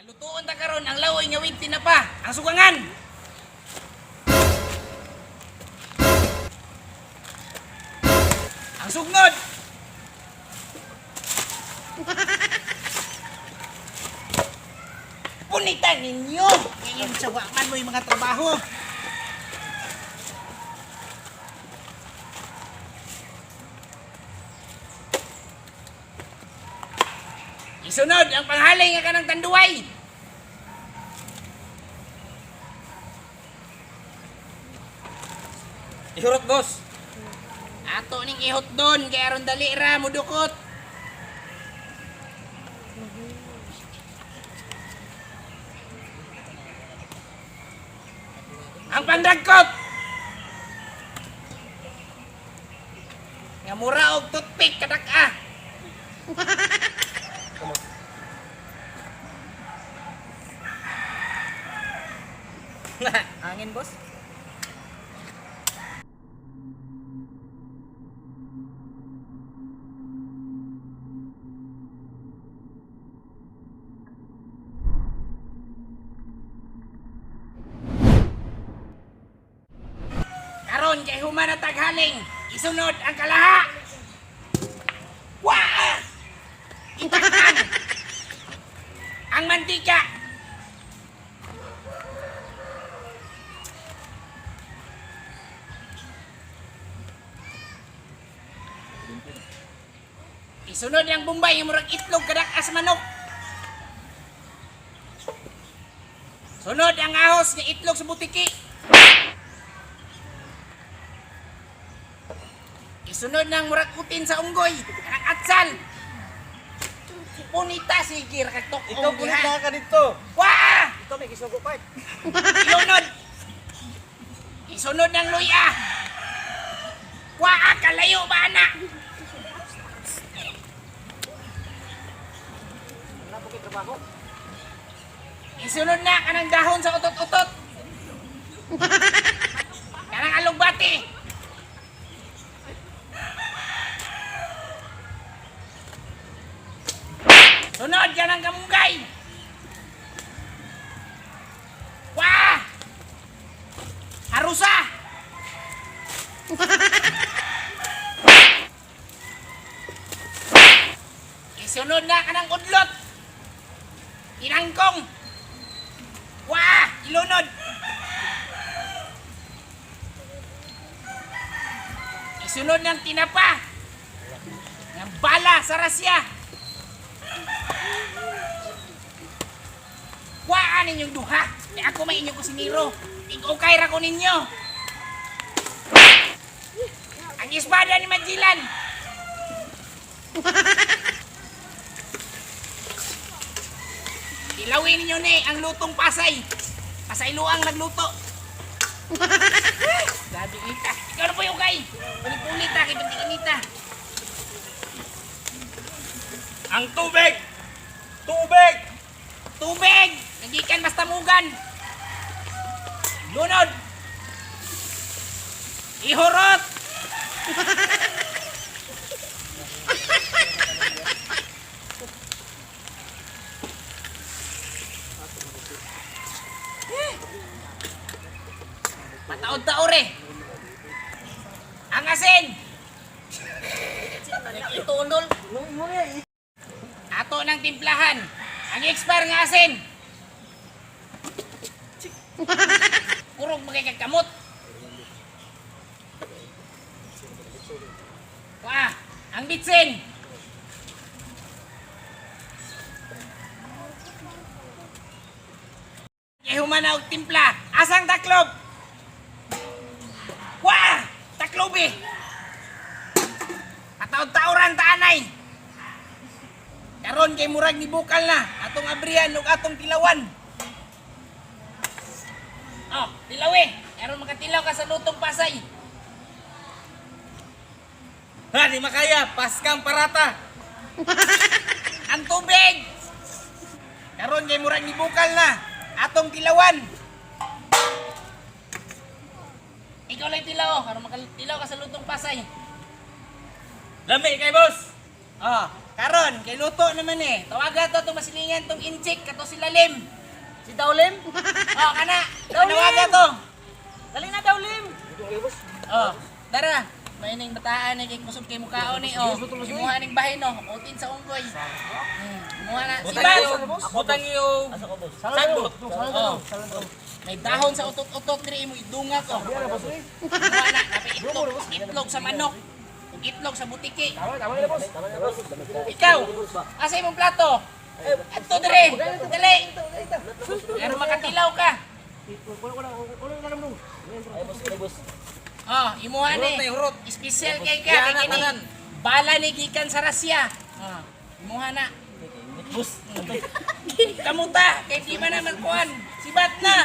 Kalutuon ta karon ang laway nga with tinapa, ang sugangan. Ang sugnod. Punitan ninyo. Ngayon sa man mo yung mga trabaho. Isunod ang panghalay nga kanang tanduay. Ihurot, boss. Ato ning ihot doon kay aron dali ra mudukot. Ang pandragkot. Nga mura og toothpick kadak-a. Hangin, boss. Karon kay human na taghaling, isunod ang kalaha. Waa! Itakpan! Ang mantika. Isunod ang Bombay yung murag itlog kadak as manok. Sunod ang ahos nga itlog sa butiki. Isunod ng murag utin sa unggoy, ang atsal. Punita sige ra kag tok. Ikaw punit na ka dito. Waa! Ikaw may gisugo pa. Ilunod. Isunod ng luya. Waa kalayo ba ana? Wala po kay trabaho. Isunod na kanang dahon sa utot-utot. Kanang alugbati. Sunod kanang kamunggay. Wah! Harusa! Isunod na kanang udlot. Inangkong. Wah! Ilunod! Isunod ng tinapa! Ng bala sa rasya! Waan ninyong duha! Eh, ako may inyong kusiniro! Ig-ukay ra ko ninyo! Ang espada ni Magellan! Ilawin ninyo ni ang lutong Pasay. Pasayloang nagluto. Grabe inita. Ikaw na po yung kay. Pulit-pulit ta, kay Banting inita. Ang tubig! Tubig! Tubig! Nagikan basta mugan. Lunod! Ihurot! Pataod-taore. Ang asin! Itunol. Ato ng timplahan. Ang expire nga asin. Kurog magay kamot. Wah, ang bitsin. Kay humana og timpla. Asang taklob? Wah, taklob eh. Pataod-taoran ta anay. Karon kay murag ni bukal na atong abrihan ug atong tilawan. Oh, tilawi. Karon makatilaw ka sa lutong Pasay. Ha, di makaya. Paskang parata. Ang tubig. Karon kay murag ni bukal na atong tilawan. Ikaw lang tilaw, karon makatilaw ka sa lutong Pasay. Lami kay boss. Oh. Karon, kay luto naman eh. Tawaga to itong masilingan, itong inchik, kato si Lalim. Si Daulim? Oh, kana. Daulim! Tawaga to. Dali na, Daulim! Oh, tara. Maining bataan ni kay kusog kay mukhaon ni oh. Imuha ning bahin oh, utin sa unggoy. Imuha na. Si Bat. Butang iyo. Sagbot. Oh. May dahon sa utot-utot diri imo idungag oh. Imuha na napi itlog, itlog sa manok. Ug itlog sa butiki. Ikaw, asa imong plato? Adto dire. Dali. Pero makatilaw ka. Oh, imuha ni. Hurot na, hurot. Special kay ka. Yan Kay na, kini. tanan. Bala ni gikan sa Russia. Oh, imuha na. Boss. Kamuta, kay di man naman kuan. Sibat na.